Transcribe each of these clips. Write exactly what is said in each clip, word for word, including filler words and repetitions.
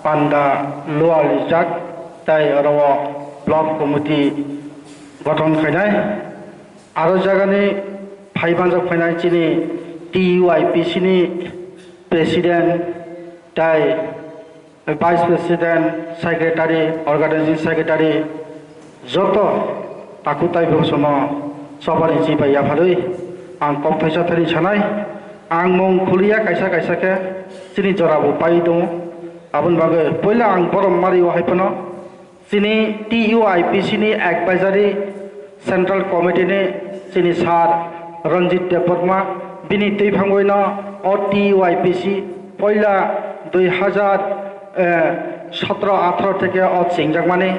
Panda lual rijak tei oro o block committee gothon khainai. Aro jagani phai manjak phainai chini T U I P C ni president tei vice president, secretary, organizing secretary, joto takhuk taibo sono chobani chibai yapharwi ang kok thaisa thani sanai. Ang mung khuliya kaisa kaisa khe chini jora bo pai tongo. Aboni bagwi puila ang borom mari o hai phano chini T U I P C ni advisory central committee ni chini sir Ranjit Debbarma bini twi phangwi no o T U I P C puila dui hazar sotro atharo theke o chengjakmani.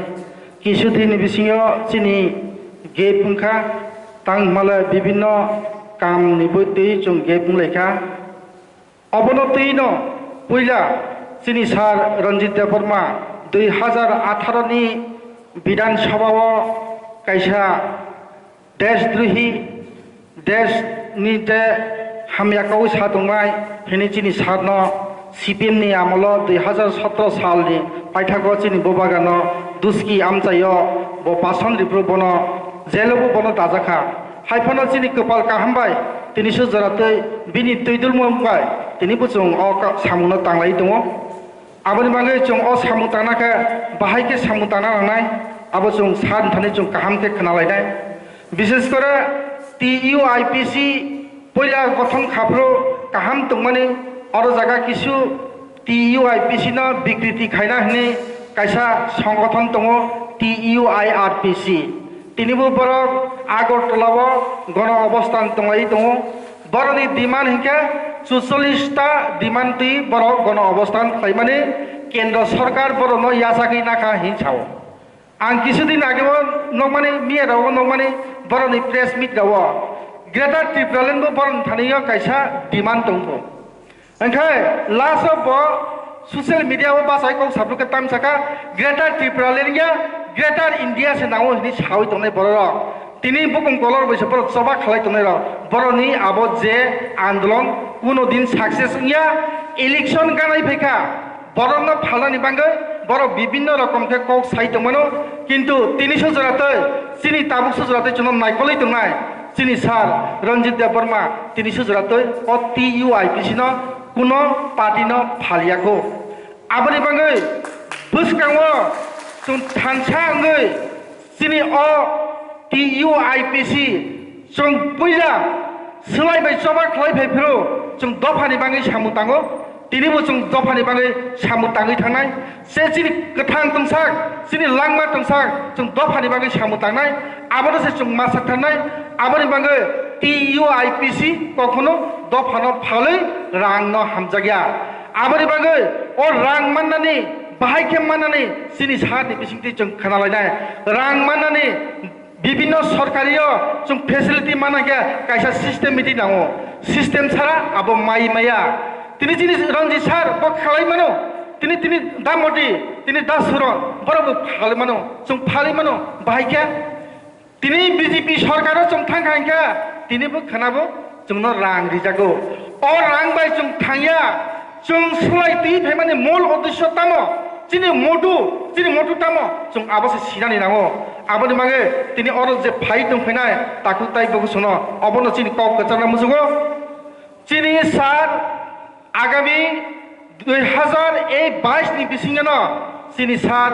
Kisu din ni bisingo chini gap wngkha, tang hwnmale bibinno kam ni bwtwi chwng gap wnglaikha. Obono twi no puila chini sir Ranjit Debbarma dui hazar atharo ni Bidhan Sabha o kaisa deshdrohi, desh ni te hamya kok sa tongnai hwnwi chini sir no C P M ni amolo dui hazar sotro sal ni paithago chini bubagra no duski amchaio bo pason ripro bono jail o bo bono dajakha. Hai phano chini kwpal kaham bai tini su jora twi bini twi dulmung bai tini bo chwng o ka-, samung no tanglai tongo. Aboni bagwi chwng o samung tangna khe bahai khe samung tangna nangnai, abo chwng sir ni thani chwng kaham khe khna lainai. Bishes kore T U I P C puila gothon khaphuru kaham tongmani, oro jaga kisu T U I P C no bikriti khaina hwnwi kaisa songgothon tongo T U I R P C. Tinibo borok Agartala o gono obostan tongwi tongo. Borokni demand hinkhe chuchollish ta demand twi borok gono obostan khlaimani kendro sorkar borokno yachagwi nakha hin sao. Ang kisu din age o nokmani, miya rok o nokmani borokni press meet rok o Greater Tipraland bo borokni thani o kaisa demand tongkho. Hinkhe last o bo social media o bachai kok saphuru khe tamsaka Greater Tipraland ya Greater India se nango hinwi sawi tongnai borok rok. Tini bukung kolor bai se borok choba khalai tongnai rok. Borokni abo je andolon kuno din success wngya, election ganai phaikha. Borokno phalnani bagwi borok bibinno rokom khe kok sai tongmano, kintu tini sujuratwi, chini tabuk sujuratwi chwngno naikolwi tongnai chini sir Ranjit Debbarma tini sujuratwi o T U I P C no kuno party no phalyakho. Aboni bagwi bwskango chwng thansa wngwi chini o T U I P C chwng puila swlai bai choba khlai phai phiro chwng dophani bagwi samung tango, tinibo chwng dophani bagwi samung tangwi thangnai. Se chini kwthang tongsak, chini langma tongsak, chwng dophani bagwi samung tangnai, abono se chwng ma sak thangnai. Aboni bagwi T U I P C kokhono dophano phalwi rangno hamjakya. Aboni bagwi o rang mannani, bahai khe mannani chini sir ni bisingtwi chwng khna lainai. Rang mannani bibinno sorkari o chwng facility mana khe kaisa system meeting nango. System sara abo mai maya. Tini chini Ranjit sir bo khalai mano. Tini, tini da Modi, tini da Suron, borok bo phalai mano. Chwng phalai mano. Bahai khe tini B J P sorkar o chwng thang kha hinkhe tini bo khna bo chwngno rang rijago. O rang bai chwng thangya. Chwng swlai twi phaimani mol uddesho tamo? Chini motu, chini motu tamo? Chwng abo se sinani nango. Aboni bagwi tini oro je phai tong phainai takhuk tai bogu sono, obono chini kok kwchangna muchungo. Chini sir agami dui hazar bais ni bisingo no chini sir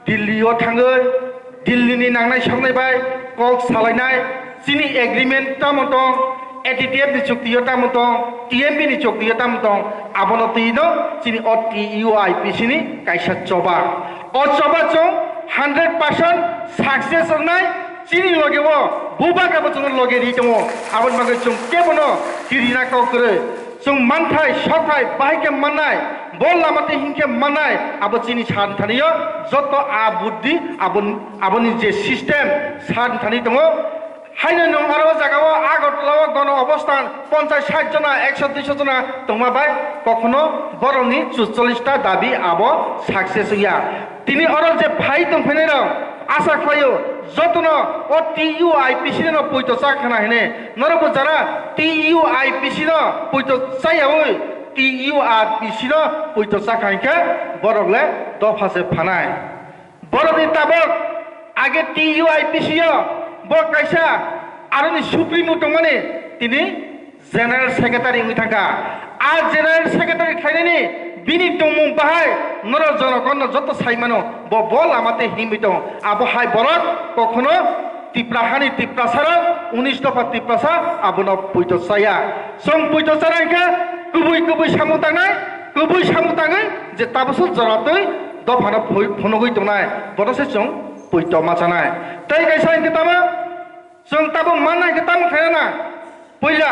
Delhi o thangwi Delhi ni nangnai soknai bai kok salainai, chini agreement tamo tong, A T T F ni chukti o tamo tong, T M P ni chukti o tamo tong, abono twi no chini o T U I P C ni kaisa choba. O choba chwng hundred percent success wngnai, chini loge o bubagra bo chwngno loge ri tongo, aboni bagwi chwng kebono kirina kok kwrwi. Chwng manthai, sothai, bahai khe mannai, bo lama twi hinkhe mannai, abo chini sir ni thani o joto a buddhi, abon-, aboni je system sir ni thani tongo. Haino nwng aro o jaga o Agartala o gono obostan ponchas sait jona, ekso duiso jona tongma bai kokhono borokni chuchollish ta dabi abo success wngya. Tini oro je phai tongphainai rok asa khlaio jotono o T U I P C no poito chak khna hine. Norok bo jara T U I P C no poito chayaui T U R P C no poito chakha hinkhe borok le dopha se phanai. Borokni tabok age T U I P C o bo kaisa aroni supremo tongmani tini General Secretary wngwi thangkha. A General Secretary khlainani bini tongmung bahai norok jonogonno joto sai mano, bo, bo lama tei himwi tong. Abo hai borok kokhono Tipra hani Tiprasarok, unis dopha Tiprasa abono poito chaya. Chwng poito chana hinkhe kubui kubui samung tangnai, kubui samung tangwi je tabukso jora twi dophano phoi-, phunugwi tongnai, bono se chwng poito ma chanai. Tei kaisa hinkhe tamo chwng tabuk manna hinkhe tamo khaina na? Puila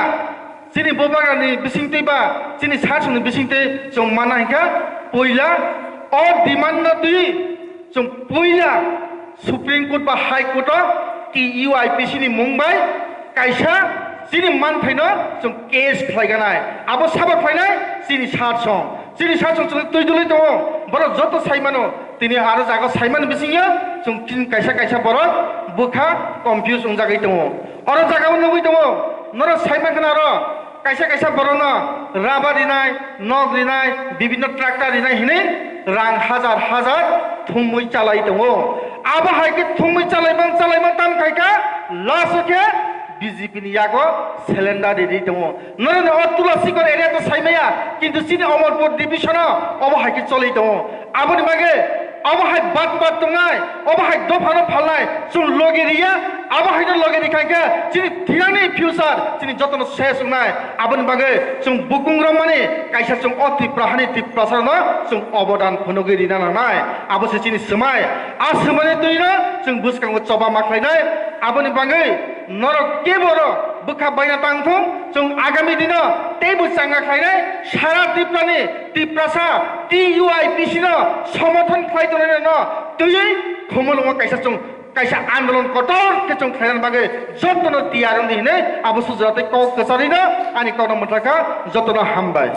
chini bubagrani bisingtwi ba chini sasongni bisingtwi chwng manna hinkhe puila o demand no twi chwng puila Supreme Court ba High Court o T U I P C ni mung bai kaisa chini manthaino chwng case khlaiganai. Abo sabo khlainai chini sasong. Chini sasong chwng twi dwlwi tongo. Borok joto sai mano. Tini aro jaga saimani bisingyo chwng tin kaisa kaisa borok bwkha confuse wngjagwi tongo. Oro jaga o nugwi tongo, norok saimankha na aro kaisa kaisa borokno rubber rinai, nok rinai, bibinno tractor rinai hinwi rang hajar hajar thumwi chalai tongo. Abo hai khe thumwi chalaimang chalaimang tam khaikha last o khe B J P ni yago cylinder ridi tongo. Norokni o Tulasikor area to saimaya, kintu chini Omorpur division o obo hai khe choli tongo. Aboni bagwi obo hai bat bat tongnai, obo hai dophano phalnai, chwng logi riya, abo haino logi rikha khe chini thinani future chini jotono ses wngnai. Aboni bagwi chwng bukung romani kaisa chwng o Tipra hani Tiprasarno chwng obodan phunugwi rina nangnai. Abo se chini swmai. A swmani twino chwng bwskango choba ma khlainai. Aboni bagwi norok kebo oro bwkha baina tang thung, chwng agami dino teibo changa khlainai, sara Tiprani Tiprasa T U I P C no somothon khlai tongnai no twiwi Khumulwngo kaisa chwng kaisa andolon kotor khe chwng khlaina bagwi jotono tiyar wngdi hinwi abo sujra tei kok kwcharino ani kokno mwthakha, jotono hambai.